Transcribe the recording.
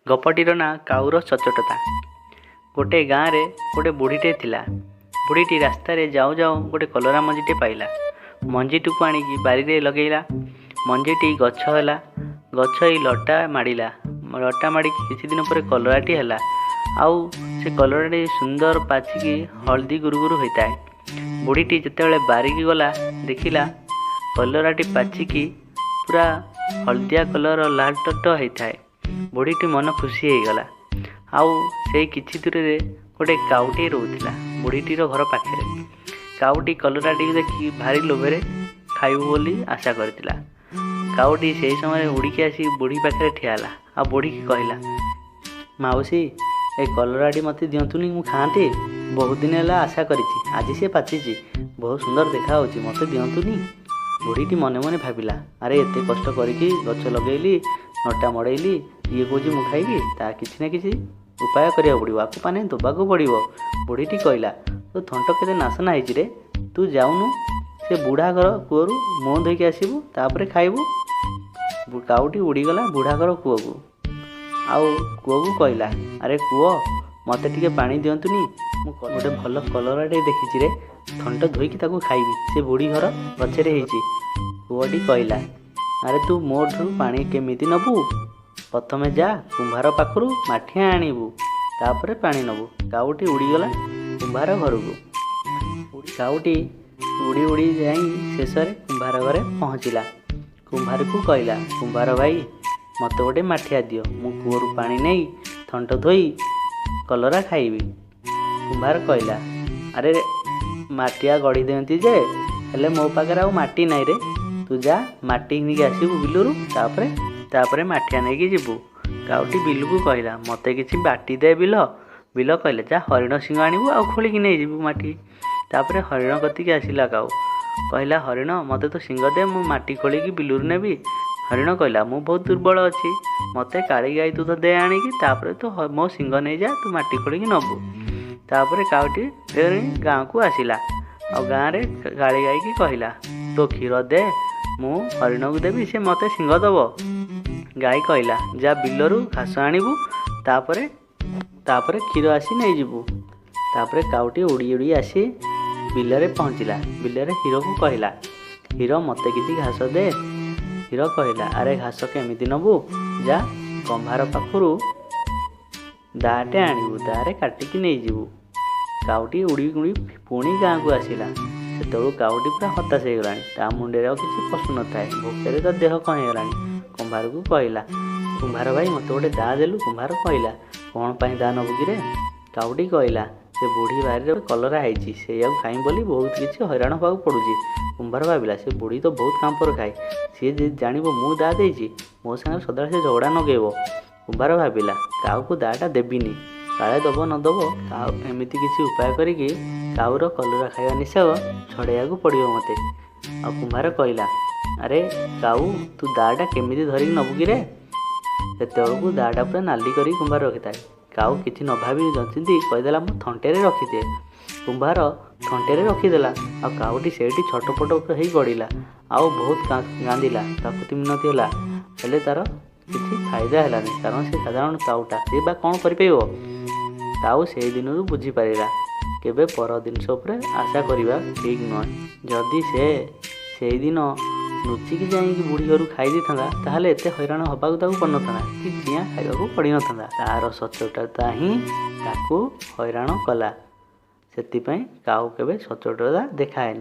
ଗପଟିର ନାଁ କାଉର ସଚ୍ଚୋଟତା। ଗୋଟେ ଗାଁରେ ଗୋଟେ ବୁଢ଼ୀଟେ ଥିଲା। ବୁଢ଼ୀଟି ରାସ୍ତାରେ ଯାଉ ଯାଉ ଗୋଟେ କଲରା ମଞ୍ଜିଟେ ପାଇଲା। ମଞ୍ଜିଟିକୁ ଆଣିକି ବାରିରେ ଲଗେଇଲା। ମଞ୍ଜିଟି ଗଛ ହେଲା। ଗଛ ହେଇ ଲଟା ମାଡ଼ିଲା। ଲଟା ମାଡ଼ିକି କିଛି ଦିନ ପରେ କଲରାଟି ହେଲା। ଆଉ ସେ କଲରାଟି ସୁନ୍ଦର ପାଚିକି ହଳଦୀ ଗୁରୁଗୁରୁ ହୋଇଥାଏ। ବୁଢ଼ୀଟି ଯେତେବେଳେ ବାରିକି ଗଲା, ଦେଖିଲା କଲରାଟି ପାଚିକି ପୁରା ହଳଦିଆ କଲର୍ ଲାଲ ଟଟ ହେଇଥାଏ। ବୁଢ଼ୀଟି ମନ ଖୁସି ହେଇଗଲା। ଆଉ ସେଇ କିଛି ଦୂରରେ ଗୋଟେ କାଉଟିଏ ରହୁଥିଲା ବୁଢ଼ୀଟିର ଘର ପାଖରେ। କାଉଟି କଲରାଟିକୁ ଦେଖି ଭାରି ଲୋଭରେ ଖାଇବ ବୋଲି ଆଶା କରିଥିଲା। କାଉଟି ସେହି ସମୟରେ ଉଡ଼ିକି ଆସି ବୁଢ଼ୀ ପାଖରେ ଠିଆ ହେଲା ଆଉ ବୁଢ଼ୀକି କହିଲା, ମାଉସୀ, ଏ କଲରାଟି ମୋତେ ଦିଅନ୍ତୁନି, ମୁଁ ଖାଆନ୍ତି। ବହୁତ ଦିନ ହେଲା ଆଶା କରିଛି, ଆଜି ସେ ପାଚିଛି, ବହୁତ ସୁନ୍ଦର ଦେଖାହେଉଛି, ମୋତେ ଦିଅନ୍ତୁନି। ବୁଢ଼ୀଟି ମନେ ମନେ ଭାବିଲା, ଆରେ ଏତେ କଷ୍ଟ କରିକି ଗଛ ଲଗେଇଲି, ନଟା ମଡ଼େଇଲି, ଇଏ କହୁଛି ମୁଁ ଖାଇବି। ତା କିଛି ନା କିଛି ଉପାୟ କରିବାକୁ ପଡ଼ିବ, ଆକୁ ପାନେ ଦେବାକୁ ପଡ଼ିବ। ବୁଢ଼ୀଟି କହିଲା, ତୋ ଥଣ୍ଟ କେତେ ନାସନା ହେଇଛି ରେ, ତୁ ଯାଉନୁ ସେ ବୁଢ଼ା ଘର କୂଅରୁ ମୁହଁ ଧୋଇକି ଆସିବୁ, ତାପରେ ଖାଇବୁ। କାଉଟି ଉଡ଼ିଗଲା ବୁଢ଼ା ଘର କୂଅକୁ ଆଉ କୂଅକୁ କହିଲା, ଆରେ କୂଅ, ମୋତେ ଟିକେ ପାଣି ଦିଅନ୍ତୁନି, ମୁଁ ଗୋଟେ ଭଲ କଲରାଟେ ଦେଖିଛି ରେ, ଥଣ୍ଟ ଧୋଇକି ତାକୁ ଖାଇବି, ସେ ବୁଢ଼ୀ ଘର ଗଛରେ ହେଇଛି। କୂଅଟି କହିଲା, ଆରେ ତୁ ମୋ ଠାରୁ ପାଣି କେମିତି ନେବୁ? ପ୍ରଥମେ ଯା କୁମ୍ଭାର ପାଖରୁ ମାଠିଆ ଆଣିବୁ, ତାପରେ ପାଣି ନେବୁ। କାଉଟି ଉଡ଼ିଗଲା କୁମ୍ଭାର ଘରକୁ। କାଉଟି ଉଡ଼ି ଉଡ଼ି ଯାଇ ଶେଷରେ କୁମ୍ଭାର ଘରେ ପହଞ୍ଚିଲା। କୁମ୍ଭାରକୁ କହିଲା, କୁମ୍ଭାର ଭାଇ, ମୋତେ ଗୋଟେ ମାଠିଆ ଦିଅ, ମୁଁ କୂଅରୁ ପାଣି ନେଇ ଥଣ୍ଟ ଧୋଇ କଲରା ଖାଇବି। କୁମ୍ଭାର କହିଲା, ଆରେ ମାଠିଆ ଗଢ଼ି ଦିଅନ୍ତି ଯେ, ହେଲେ ମୋ ପାଖରେ ଆଉ ମାଟି ନାହିଁ ରେ, ତୁ ଯା ମାଟି ନେଇକି ଆସିବୁ ବିଲରୁ, ତାପରେ ମାଠିଆ ନେଇକି ଯିବୁ। କାଉଟି ବିଲକୁ କହିଲା, ମୋତେ କିଛି ବାଟି ଦେ ବିଲ। ବିଲ କହିଲେ, ଯା ହରିଣ ଶିଙ୍ଗ ଆଣିବୁ ଆଉ ଖୋଳିକି ନେଇଯିବୁ ମାଟି। ତାପରେ ହରିଣ କତିକି ଆସିଲା କାଉ। କହିଲା, ହରିଣ, ମୋତେ ତୋ ଶିଙ୍ଗ ଦେ, ମୁଁ ମାଟି ଖୋଳିକି ବିଲରୁ ନେବି। ହରିଣ କହିଲା, ମୁଁ ବହୁତ ଦୁର୍ବଳ ଅଛି, ମୋତେ କାଳି ଗାଈ ଦୁଧ ଦେ ଆଣିକି, ତାପରେ ତୁ ମୋ ଶିଙ୍ଗ ନେଇଯା, ତୁ ମାଟି ଖୋଳିକି ନେବୁ। ତାପରେ କାଉଟି ଫେରି ଗାଁକୁ ଆସିଲା ଆଉ ଗାଁରେ କାଳି ଗାଈକି କହିଲା, ତୋ କ୍ଷୀର ଦେ, ମୁଁ ହରିଣକୁ ଦେବି, ସେ ମୋତେ ଶିଙ୍ଗ ଦେବ। ଗାଈ କହିଲା, ଯା ବିଲରୁ ଘାସ ଆଣିବୁ, ତାପରେ କ୍ଷୀର ଆସି ନେଇଯିବୁ। ତାପରେ କାଉଟି ଉଡ଼ି ଉଡ଼ି ଆସି ବିଲରେ ପହଞ୍ଚିଲା। ବିଲରେ ହୀରକୁ କହିଲା, ହୀର, ମୋତେ କିଛି ଘାସ ଦେ। ହୀର କହିଲା, ଆରେ ଘାସ କେମିତି ନେବୁ? ଯା କମ୍ଭାର ପାଖରୁ ଦାଆଟେ ଆଣିବୁ, ଦାଆରେ କାଟିକି ନେଇଯିବୁ। କାଉଟି ଉଡ଼ି ଉଡ଼ି ପୁଣି ଗାଁକୁ ଆସିଲା। ସେତେବେଳକୁ କାଉଟି ପୁରା ହତାଶ ହେଇଗଲାଣି। ତା ମୁଣ୍ଡରେ ଆଉ କିଛି ପଶୁନଥାଏ, ଭୋକରେ ତା ଦେହ କ'ଣ ହେଇଗଲାଣି। କୁମ୍ଭାରକୁ କହିଲା, କୁମ୍ଭାର ଭାଇ, ମୋତେ ଗୋଟେ ଦାଆ ଦେଲୁ। କୁମ୍ଭାର କହିଲା, କ'ଣ ପାଇଁ ଦାଆ ନେବୁ କିରେ? କାଉଟି କହିଲା, ସେ ବୁଢ଼ୀ ବାରିରେ କଲରା ହେଇଛି, ସେଇଆକୁ ଖାଇବି ବୋଲି ବହୁତ କିଛି ହଇରାଣ ହେବାକୁ ପଡ଼ୁଛି। କୁମ୍ଭାର ଭାବିଲା, ସେ ବୁଢ଼ୀ ତ ବହୁତ କାମ୍ପର ଖାଏ, ସିଏ ଯଦି ଜାଣିବ ମୁଁ ଦାଆ ଦେଇଛି, ମୋ ସାଙ୍ଗରେ ସଦାବେଳେ ସେ ଝଗଡ଼ା ଲଗେଇବ। କୁମ୍ଭାର ଭାବିଲା, କାଉକୁ ଦାଆଟା ଦେବିନି, କାଳେ ଦେବ ନ ଦେବ, କାଉ ଏମିତି କିଛି ଉପାୟ କରିକି କାଉର କଲରା ଖାଇବା ନିଶା ଛଡ଼େଇବାକୁ ପଡ଼ିବ ମୋତେ। ଆଉ କୁମ୍ଭାର କହିଲା, ଆରେ କାଉ, ତୁ ଦାଆଟା କେମିତି ଧରିକି ନେବୁ କିରେ? ସେତେବେଳକୁ ଦାଆଟା ପୁରା ନାଲି କରିକି କୁମ୍ଭାର ରଖିଥାଏ। କାଉ କିଛି ନ ଭାବି ନଚିନ୍ତି କହିଦେଲା, ମୁଁ ଥଣ୍ଟରେ ରଖିଦିଏ। କୁମ୍ଭାର ଥଣ୍ଟରେ ରଖିଦେଲା ଆଉ କାଉଟି ସେଇଠି ଛଟପଟ ହେଇ ଗଡ଼ିଲା ଆଉ ବହୁତ କାନ୍ଦିଲା, କାକୁତି ମିନତି ହେଲା, ହେଲେ ତାର କିଛି ଫାଇଦା ହେଲାନି, କାରଣ ସେ ସାଧାରଣ କାଉଟା, ସେ ବା କ'ଣ କରିପାରିବ? କାଉ ସେଇ ଦିନରୁ ବୁଝିପାରିଲା କେବେ ପର ଜିନିଷ ଉପରେ ଆଶା କରିବା ଠିକ୍ ନୁହେଁ। ଯଦି ସେ ସେଇଦିନ ଲୁଚିକି ଯାଇକି ବୁଢ଼ୀ ଘରୁ ଖାଇ ଦେଇଥାନ୍ତା, ତାହେଲେ ଏତେ ହଇରାଣ ହେବାକୁ ତାକୁ ପଡ଼ିନଥାନ୍ତା କି ଚିଆଁ ଖାଇବାକୁ ପଡ଼ିନଥାନ୍ତା। ତାର ସଚ୍ଚୋଟତା ହିଁ ତାକୁ ହଇରାଣ କଲା। ସେଥିପାଇଁ କାଉ କେବେ ସଚ୍ଚୋଟତା ଦେଖାଏନି।